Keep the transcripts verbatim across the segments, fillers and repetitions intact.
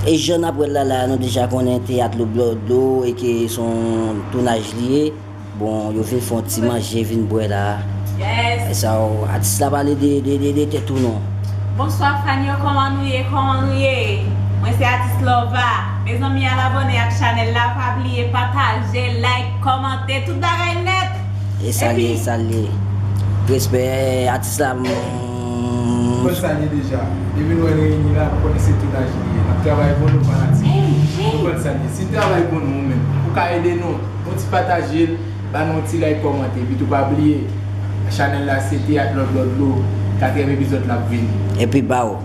E jan n ap wè l la, la, nou deja konnen teyat Lòt Bò Dlo e ke se yon tounaj li ye. Bon, yo vin fè yon ti manje, vin bwè la. Yes. E sa, atis la pale de, de, de, de tèt ou non. Bonswa fan yo, kòman nou ye, kòman nou ye? Mwen se atis Lova. Mezanmi, al abòne ak chanèl la, pa bliye pataje, like, kòmante, tout bagay nèt. E sa l ye, e sa l ye. Respè, atis la. Mwen salye deja. Depi nou wè n reyini la, nou konnen se tounaj li ye. N ap travay pou nou fanatik. Nou konn sa l ye. Si travay pou nou, ou menm, ou ka ede nou, yon ti pataje l, ba nou yon ti like, kòmante. Epi tou pa bliye, chanèl la se Teyat Lòt Bò Dlo, katriyèm epizòd la ap vini. Epi ba w.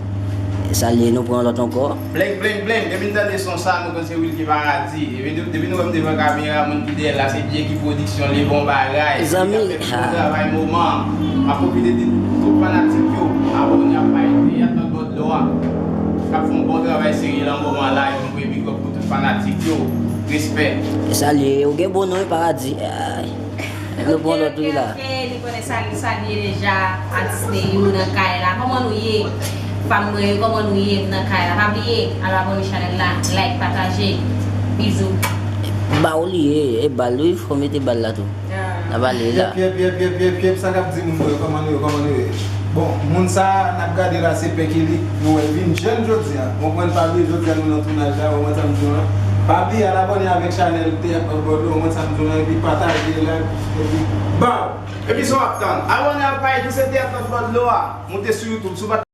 Salye, nou pran lòt ankò. Bleng, bleng, bleng. Depi n tande son sa, nou konn se Wilky Paradis. Epi depi nou wè m devan kamera, moun ki dèyè l la, se Djeki Pwodiksyon, li bon bagay. Zanmi, li ap fè bon travay moman. M ap pwofite di tout fanatik yo, abòne ak paj Teyat Lòt Bò Dlo a. K ap fè yon bon travay serye nan moman la, yon gwo big up pou tout fanatik yo. Respè. Salye, ou gen bon non, Paradis. Ay. Nou pran lòt wi la. Ok, ok, ok, li konnen sa, li salye deja. Atis Neyou nan kay la. Kòman nou ye? Fanm mwen yo, kòman nou ye? M nan kay la. Pa bliye, al abòne chanèl la, like, pataje. Bizou. Ba w li ye, e bal wi, fò mete bal la tou. Ah. N ap ale la. Yep, yep, yep, yep, yep, yep, sa k ap di moun mwen yo, kòman nou ye, kòman nou ye? Bon, moun sa a n ap gade la, se Pè Kelly. Nou wè l vin jèn jodi a. Ou konprann, pa bliye jodi a nou nan tounaj la, ou konprann sa m di w lan. Pa bliye al abòne avèk chanèl Teyat Lòt Bò Dlo, ou konprann sa m di w lan, epi pataje live, epi baw! Epi sa w ap tann? Abòne ak paj nou se Teyat Lòt Bò Dlo a. Moute sou YouTube, si w pa t